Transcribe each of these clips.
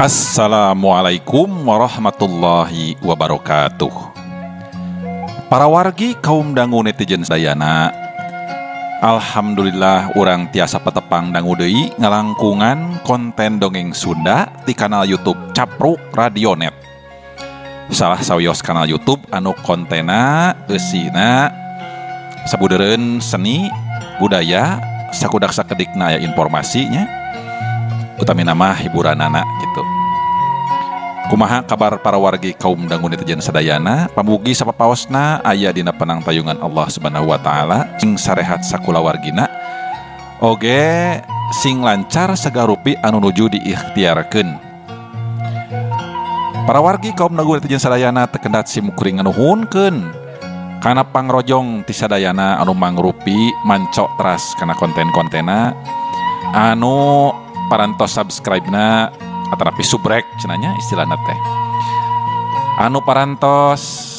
Assalamualaikum warahmatullahi wabarakatuh. Para wargi kaum dangu netizen sadayana, alhamdulillah urang tiasa patepang dangu deui ngalangkungan konten dongeng Sunda di kanal YouTube Capruk Radionet. Salah sawios kanal YouTube anu kontena eusina sabudeureun seni budaya sakudak sakedikna aya informasinya, utamina mah hiburanana gitu. Kumaha kabar para wargi kaum dangu netizen sadayana, pamugi sapapaosna aya dina penangtayungan Allah Subhanahu wa taala, sing sarehat sakulawargina, oge sing lancar sagarupi anu nuju diikhtiarkeun. Para wargi kaum dangu netizen sadayana tekendat simkuring nganuhunkeun kana pangrojong ti sadayana anu mangrupi mancok teras kana konten-kontena anu parantos subscribe-na atanapi subrek cenanya istilahna teh, anu parantos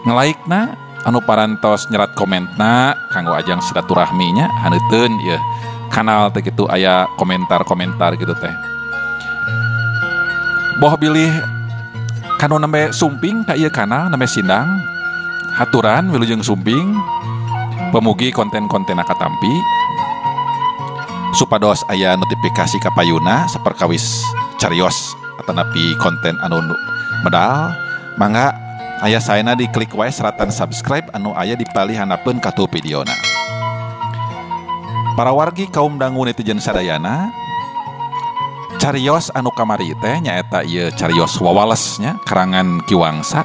nge-like-na, anu parantos nyerat komentna kanggo ajang silaturahminya haneuteun ieu kanal teh kitu aya komentar-komentar gitu teh. Boh bilih kanu nembe sumping ka ieu kanal nembe sindang, haturan wilujeng sumping, pemugi konten-kontenna katampi supados aya notifikasi kapayuna saperkawis carios atanapi konten anu medal, mangga aya saena diklik wae seratan subscribe anu aya di palih handapeun katuh videona. Para wargi kaum dangu netizen sadayana, carios anu kamari teh nyaeta ieu carios wawales nya karangan Ki Wangsa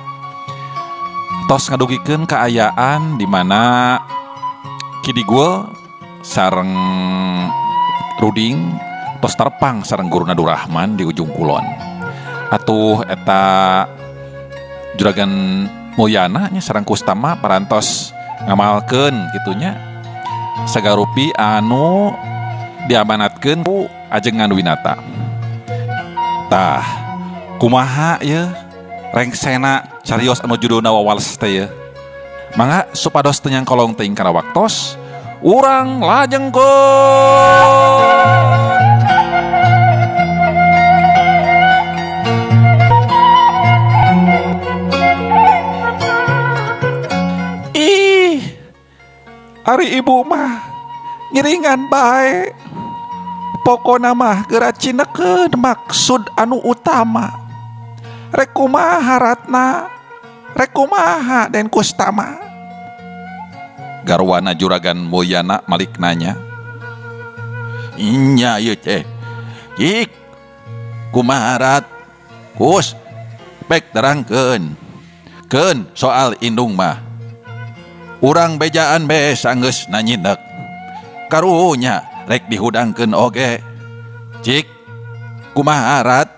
tos ngadugikeun kaayaan di mana Ki Digul sareng Ruding tos terpang sareng guruna Durahman di ujung kulon. Atuh eta Juragan Mulyana nya sareng Kustama parantos ngamalkeun kitunya sagarupi anu diamanatkeun ku Ajengan Winata. Tah, kumaha ye rengsena carios anu judulna wawales teh ye? Mangga supados teu nyangkolong teuing kana waktos, urang lajengkeun. Ih, ari ibu mah ngiringan bae. Pokona mah geura cinekeun maksud anu utama. Rek kumaha Ratna, rek kumaha Den Kustama. Garwana Juragan Mulyana malik nanya. Nya ieu teh. Cik, kumaha Rat? Kus, pek terangkeun. Keun soal indung mah. Urang bejaan be sanggeus nanyinek. Karunya rek dihudangkeun oge. Cik, kumaha Rat?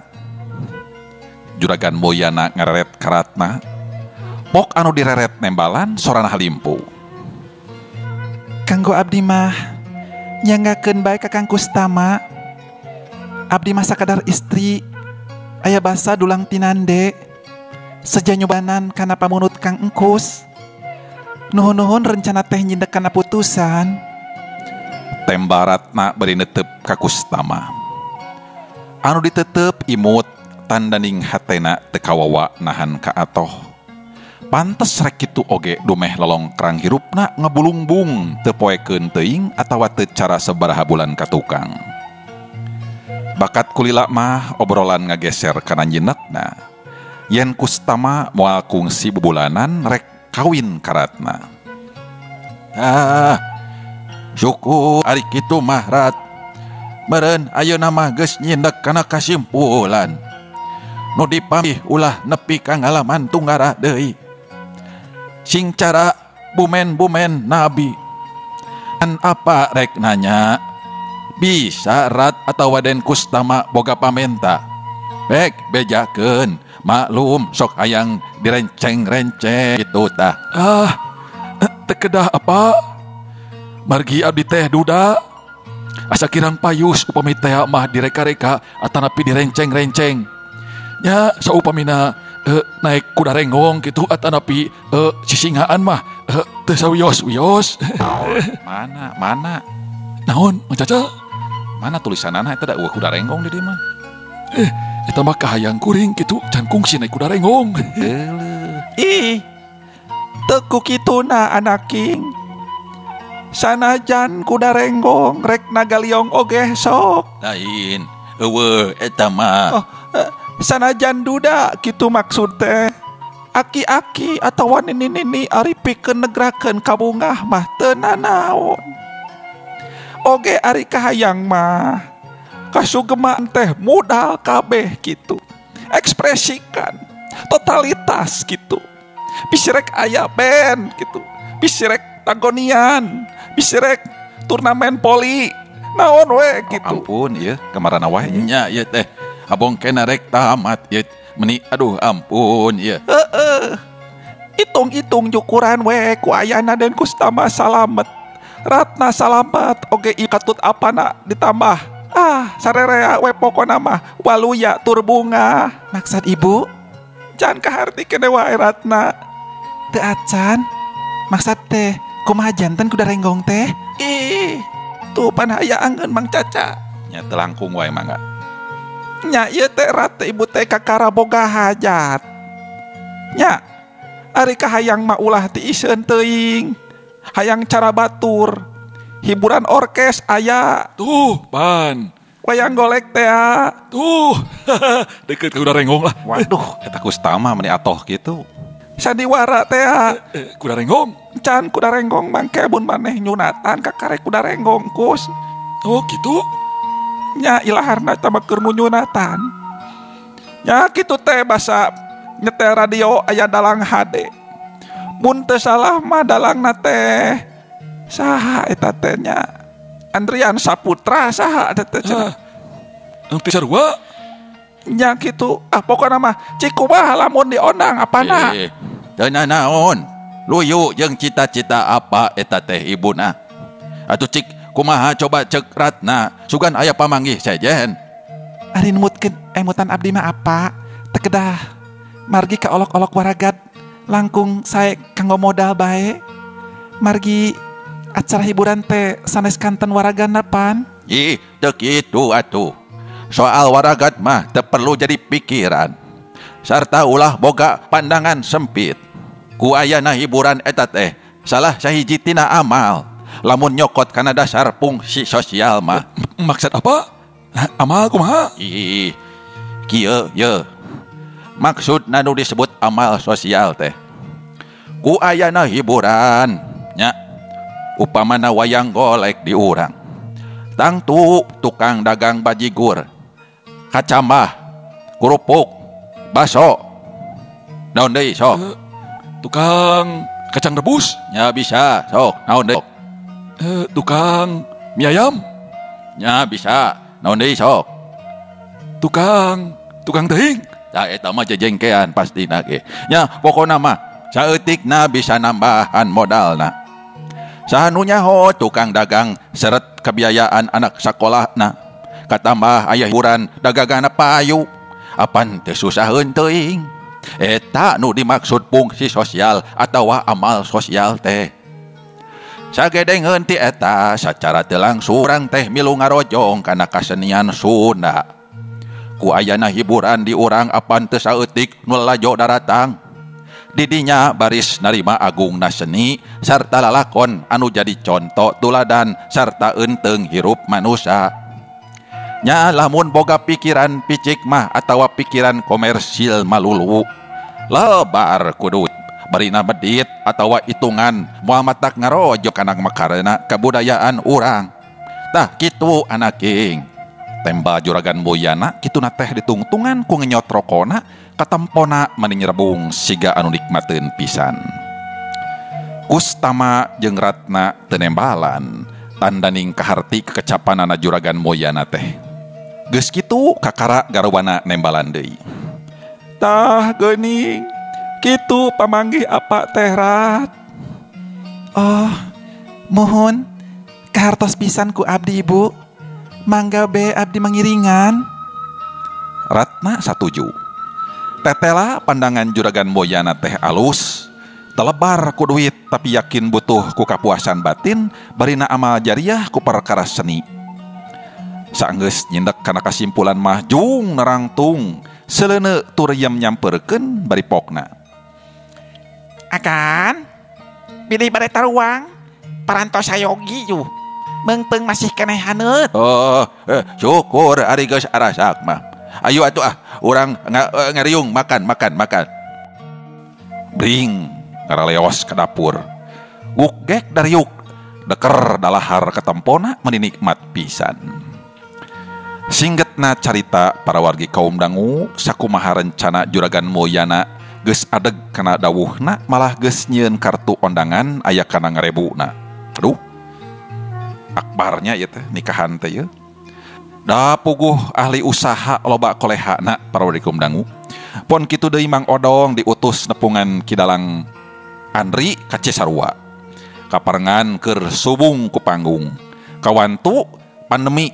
Juragan Mulyana ngareret ka Ratna. Pok anu direret nembalan sorana halimpu. Kanggo abdi mah nyanggakeun bae ka Kang Kustama. Abdi mah sakadar istri aya basa dulang tinande seja nyubanan kana pamunut Kang Engkus. Nuhun-nuhun rencana teh nyindek kana putusan. Temba Ratna bari netep ka Kustama. Anu ditetep imut tandaning hatena teu kawawa nahan ka atoh. Pantes rek kitu oge dumeh lolongkrang hirupna ngebulungbung teu poekeun teuing atawa teu cara sabaraha bulan ka tukang. Bakat kulila mah obrolan ngageser kana nyinekna. Yen Kustama moal kungsi bubulanan rek kawin ka Ratna. Ah, syukur ari kitu mah Rat. Meureun ayeuna mah geus nyindek kana kasimpulan. Nu dipamih ulah nepi ka ngalaman tunggara deui. Sing cara bumen-bumen nabi. An apa rek nanya? Bisa Rat atawa Den Kustama boga pamenta. Bek bejakeun, maklum sok hayang direnceng-renceng gitu tah. Ah, teu kedah apa? Margi abdi teh duda. Asa kirang payus upami teh mah direka-reka atanapi direnceng-renceng. Nya saupamina naik kuda renggong gitu atanapi sisingaan mah teu sawios-wios. Mana mana Naon Mang Caca? Mana tulisanana eta da eueuh kuda renggong di dieu mah. Eta mah kahayang kuring kitu can kungsi naik kuda renggong. Ih, teu ku kituna anaking. Sanajan kuda renggong rek nagaliong oge sok. Lain, eueuh eta mah. Oh, sanajan duda kitu maksud teh. Aki-aki atawa nini-nini ari pikeun negrakeun kabungah mah teu nanaon. Oge ari kahayang mah kasugemaan teh modal kabeh kitu. Ekspresikan totalitas kitu. Bisi rek aya band kitu. Bisi rek tagonian, bisi rek turnamen poli, naon we kitu. Oh, ampun ieu kamarana wae nya ieu teh. Abong kena rek tamat ieu. Meni aduh ampun ieu. Heeh. Hitung-hitung jukuran we ku ayana Den Kustama salamet. Ratna salamet oge ieu katut apana ditambah. Ah, sarerea we pokona mah waluya tur bunga. Maksud ibu? Can kaharti kene wae Ratna. Teu acan. Maksud teh kumaha janten kuda renggong teh? Ih, tuh pan hayaangeun Mang Caca. Nya teu langkung wae mangga. Nya ieu teh rat ibu teh kakara boga hajat. Nya ari kahayang mah ulah tiiseun teuing. Hayang cara batur. Hiburan orkes aya. Tuh, pan. Wayang golek teh. Tuh. Deket ke kuda renggong lah. Waduh, eta Kustama meni atoh kitu. Sandiwara teh. Kuda renggong. Can kuda renggong mangke bun maneh nyunatan kakare kuda renggong kus. Oh, gitu. Nya ilaharna teh keur nu nyunatan. Nya kitu teh basa nyetel radio aya dalang HD. Mun teu salah mah dalangna teh saha eta teh nya? Andrian Saputra saha eta teh cenah. Anu teh sarua? Nya kitu. Ah pokona mah cik kumaha lamun diondang apana? Teu nanaon. Luyu jeung cita-cita apa eta teh ibuna. Atuh cik kumaha coba cek Ratna sugan aya pamanggih sejen. Ari numutkeun emutan abdi mah apa? Teu kedah margi ka olok-olok waragat langkung sae kanggo modal bae. Margi acara hiburan teh sanes kanten waragana pan. Ih, teu kitu atuh. Soal waragat mah teu perlu jadi pikiran. Sarta ulah boga pandangan sempit. Ku ayana hiburan eta teh salah sahiji tina amal. Lamun nyokot kana dasar fungsi sosial mah. Maksud apa? Amal kumaha? Ih, kieu ye. Maksudna nu disebut amal sosial teh. Ku ayana hiburan nya upamana wayang golek di urang. Tangtu tukang dagang bajigur, kacambah, kerupuk, baso. Naon deui sok? Tukang kacang rebus? Nya bisa sok. Naon deui? Tukang mie ayam? Nya bisa. Naon deui sok? Tukang teuing? Tah eta mah jejengkean pastina ge. Nya pokona mah saeutikna bisa nambahan modalna. Saha nu nyaho tukang dagang seret kebiayaan anak sakolahna. Katambah aya hiburan dagangna payu. Apan teu susaheun teuing. Eta nu dimaksud fungsi sosial atawa amal sosial teh. Sagedengeun ti eta sacara teu langsung urang teh milu ngarojong kana kasenian Sunda. Ku ayana hiburan di urang apan teu saeutik nu lalajo daratang. Didinya baris narima agungna seni sarta lalakon anu jadi conto tuladan sarta eunteung hirup manusa. Nya lamun boga pikiran picik mah atawa pikiran komersil malulu. Lebar kudu barina medit atawa hitungan moal matak ngarojo kana makarena kabudayaan urang. Tah kitu anaking. Tembal juragan Mulyana kituna teh ditungtungan ku ngenyot rokona katempona mani nyerebung siga anu nikmateun pisan. Kustama jeung Ratna teu nembalan tandaning kaharti kekecapanana juragan Mulyana teh. Geus kitu kakara garwana nembalan deui. Tah geuning kitu pamanggih apa teh Rat? Oh, mohon kahartos pisan ku abdi ibu. Mangga be abdi mangiringan. Ratna satuju. Tetela pandangan juragan Mulyana teh alus, telebar ku duit tapi yakin butuh ku kapuasan batin barina amal jariah ku perkara seni. Saenggeus nyindek kana kasimpulan mah jung nerangtung seleuneu tur yem nyamperkeun bari pokna. Akan bilih bade taruang parantos sayogi yuh. Meungpeung masih keneh haneut. Oh, syukur ari geus arasak mah. Ayo atuh ah, urang ngariung makan makan makan. Bring ngaraleos ka dapur. Guk gek dariuk deker dalahar ketempona meni nikmat pisan. Singgetna carita para wargi kaum dangu sakumaha rencana Juragan Mulyana geus adeg kana dawuhna malah geus nyieun kartu ondangan aya kana ngarebuna. Aduh. Akbarnya ieu teh nikahan teh ieu. Da puguh ahli usaha loba kolehana para wargi kaum dangu. Pon kitu deui Mang Odong diutus nepungan Ki Dalang Andri ka Cisarua. Kaparengan keur subung ku panggung. Kawantu pandemi.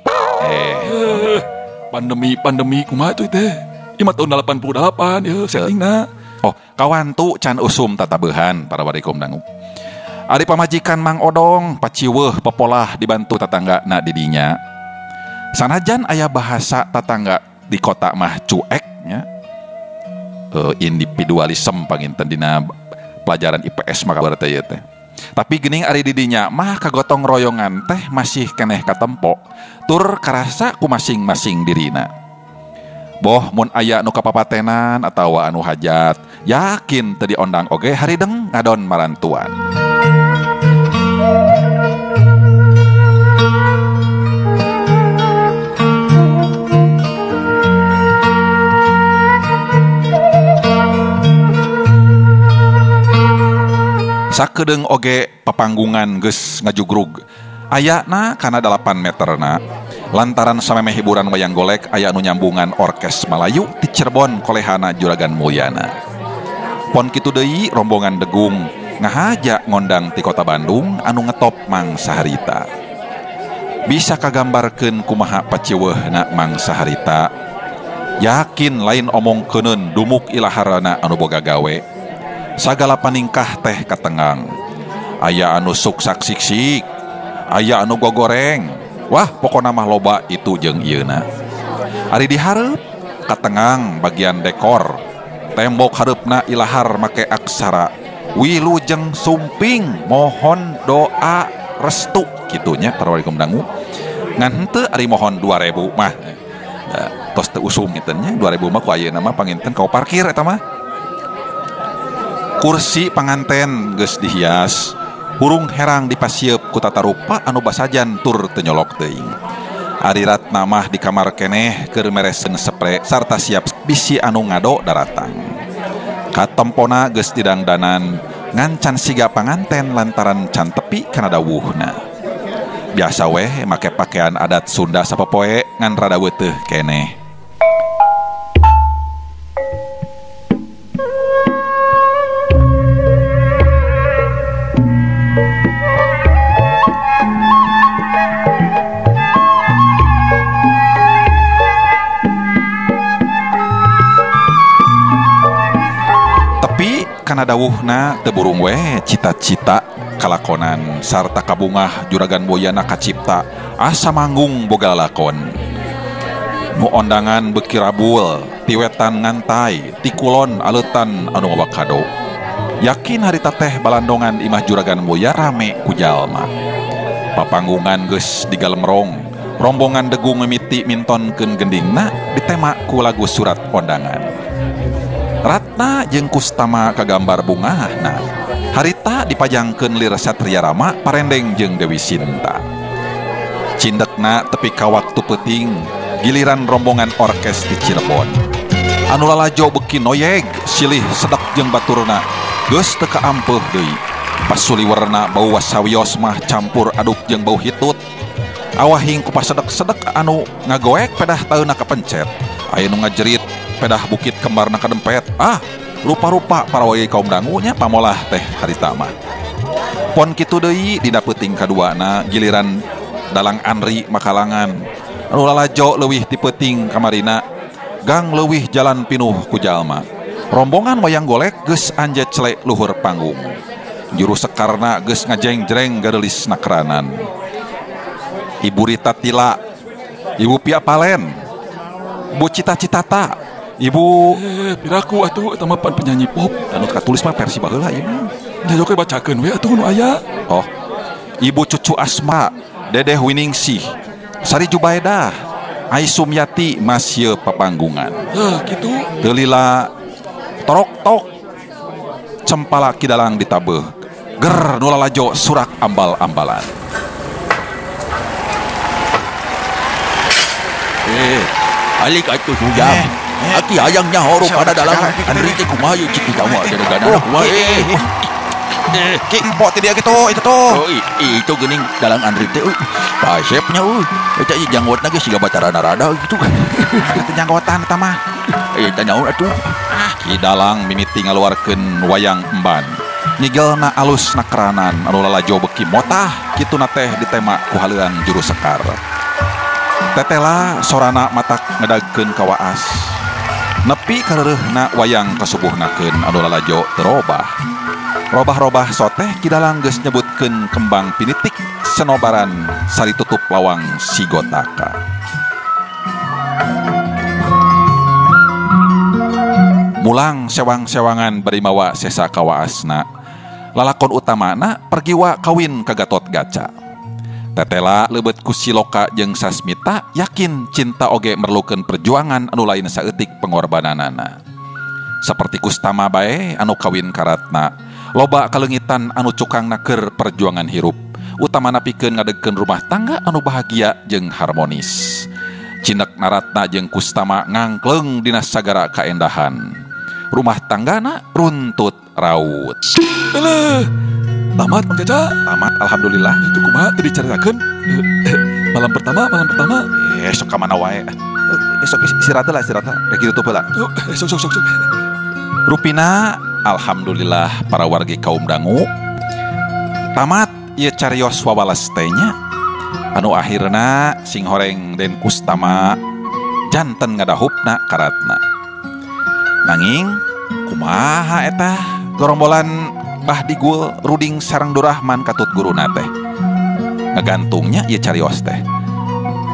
Pandemi kumaha tuh teh? Ieu mah tahun 88 ya settingna. Oh, kawantu can usum tatabehan para wargi kaum dangu. Ari pamajikan Mang Odong paciweuh pepolah dibantu tatanggana di dinya. Sanajan aya bahasa tatangga di kota mah cuek nya. Individualisme panginten dina pelajaran IPS mah kabar teh ieu teh. Tapi geuning ari di dinya mah kagotong royongan teh masih keneh katempo tur karasa ku masing-masing dirina. Boh mun aya nu kapapatenan atawa anu hajat yakin teu diondang oge harideng ngadon marantuan. Sakedeung oge papanggungan geus ngajugrug. Ayana kana 8 meterna. Lantaran samemeh hiburan wayang golek aya anu nyambungan orkes Malayu ti Cirebon kolehana Juragan Mulyana. Pon kitu deui rombongan degung ngahaja ngondang ti kota Bandung anu ngetop Mang Saharita. Bisa kagambarkeun kumaha paciweuhna Mang Saharita. Yakin lain omong keuneun dumuk ilaharana anu boga gawe. Sagala paningkah teh katengang. Aya anu suksak siksik, aya anu gogoreng. Wah, pokona mah loba itu jeung ieuna. Ari dihareup katengang bagian dekor. Tembok hareupna ilahar make aksara wilujeng sumping mohon doa restu kitunya para wargi kaum dangu. Ngan henteu ari mohon 2000 mah. Tos teu usum kitu nya 2000 mah ku ayeuna mah panginten kau parkir eta mah. Kursi panganten geus dihias, hurung herang dipasieup ku tata rupa anu basajan tur teu nyolok teuing. Ari Ratna mah di kamar keneh keur mereseun sepre sarta siap bisi anu ngado daratang. Katempona geus didangdanan ngan can siga panganten lantaran can tepi kana dawuhna. Biasa weh make pakaian adat Sunda sapopoe ngan rada weuteuh keneh. Kana dawuhna teu burung we cita-cita kalakonan sarta kabungah Juragan Mulyana kacipta asa manggung boga lalakon. Nu ondangan beuki rabul, ti wetan ngantai, ti kulon aleutan anu mawa kado. Yakin harita teh balandongan imah Juragan Mulya rame ku jalma. Papanggungan geus digalemrong, rombongan degung mimiti mintonkeun gendingna ditema ku lagu surat ondangan. Ratna jeung Kustama kagambar bungahna. Harita dipajangkeun lir Satria Rama parendeng jeung Dewi Sinta. Cindekna tepi ka waktu peuting giliran rombongan orkes di Cirebon. Anu lalajo beuki noyeg silih sedek jeung baturna geus teu kaampeuh deui. Pasuliwerna bau wasawios mah campur aduk jeung bau hitut. Awahing ku pasedek-sedek anu ngagoek pedah taeuna kapencet. Aya nu ngajerit pedah bukit kembarna kadempet. Ah, rupa-rupa para wargi kaum dangunya pamolah teh harita mah. Pon kitu deui dina peuting kaduana giliran Dalang Andri makalangan. Anu lalajo leuwih ti peuting kamarina, gang leuwih jalan pinuh ku jalma. Rombongan wayang golek geus anjecle luhur panggung. Juru sekarna geus ngajeng-jreng gareulis nakranan. Ibu Rita Tila Ibu Pia Palen, Bu Cita Citata, Ibu piraku atuh eta mah pan penyanyi pop. Anu katulis mah versi baheula ieu mah. Nya jok bacakeun we atuh nu aya. Oh. Ibu Cucu Asma, Dedeh Winingsih, Sari Jubaedah, Ai Sumyati masih papanggungan. Hah, kitu. Teu lila torok tok cempala kidalang ditabeuh. Ger nu lalajo surak ambal-ambalan. Alik atuh sujam. Aki hayang nyaho rupana dalang. Andri teh kumaha ieu cik kita mah jadagana kumaha. Ki empok teh dia gitu itu tuh. Oh, itu geuning dalang Andri teh euy. Kasepnya euy. Eta ieu janggotna ge siga batarana rada gitu. Teu janggotan eta mah. Eta naon atuh? Ki dalang mimiti ngaluarkeun wayang emban. Nyigelna alus nakeranan anu lalajo beki motah kituna teh ditema ku haleuang juru sekar. Tetela sorana matak ngedagkeun kawaas. Nepi kareureuhna wayang kasubuhnakeun anu lalajo terobah. Robah-robah soteh kidalang geus nyebutkeun kembang pinitik senobaran sari tutup lawang sigotaka. Mulang sewang-sewangan bari mawa sesa kawaasna. Lalakon utamana pergiwa kawin ka Gatot Gaca. Tetela leubet ku Siloka jeung Sasmita yakin cinta oge merlukeun perjuangan anu lain saeutik pengorbananana. Saperti Kustama bae anu kawin karatna, loba kaleungitan anu cukangna keur perjuangan hirup, utamana pikeun ngadegkeun rumah tangga anu bahagia jeung harmonis. Cinek naratna jeung Kustama ngangkleung dina sagara kaendahan. Rumah tanggana runtut raut. Eleh, tamat Mang Caca. Tamat, alhamdulillah. Itu kumaha teu dicaritakeun? Malam pertama. Sok ka mana wae. Sok istirahat lah, istirahat. Rek ditutup heula. Oh, sok sok sok sok. Rupina alhamdulillah para wargi kaum dangu. Tamat ieu carios wawales teh nya. Anu akhirna sing horeng Den Kustama janten ngadahupna karatna. Nanging kumaha eta gorombolan Bah Digul Ruding sareng Durahman katut guruna teh. Ngagantungnya ieu carios teh.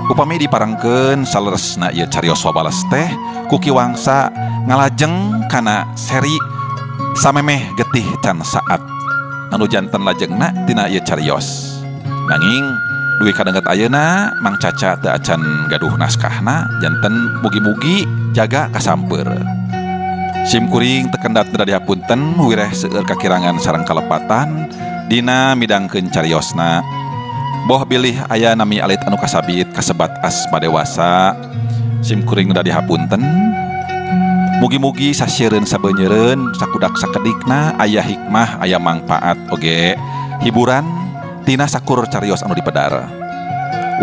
Upami diparengkeun saleresna ieu carios wabales teh ku Ki Wangsa ngalajeng kana seri samemeh getih can saat anu janten lajengna tina ieu carios. Nanging duwi kadenget ayeuna Mang Caca teu acan gaduh naskahna janten mugi-mugi jaga kasampeur. Sim kuring tekendat teu dihapunten wireh seueur kakirangan sareng kalepatan dina midangkeun cariosna. Boh bilih aya nami alit anu kasabit kasebat asma dewasa. Sim kuring teu dihapunten. Mugi-mugi sasiereun sabeunyereun sakudak sakedikna aya hikmah aya mangpaat oge hiburan tina sakur carios anu dipedar.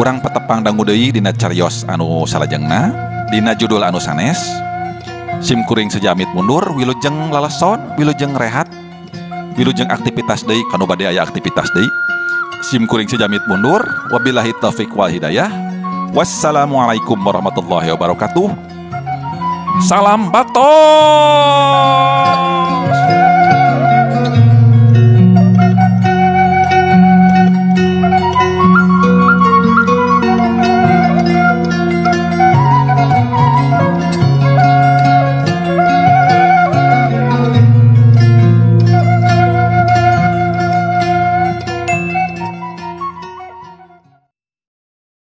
Urang patepang dangu deui dina carios anu salajengna dina judul anu sanes. Sim kuring sejamit mundur wilujeng laleson wilujeng rehat wilujeng aktivitas deui kanu bade aya aktivitas deui. Sim kuring sejamit mundur wabillahi taufik wal hidayah. Wassalamualaikum warahmatullahi wabarakatuh. Salam bakto.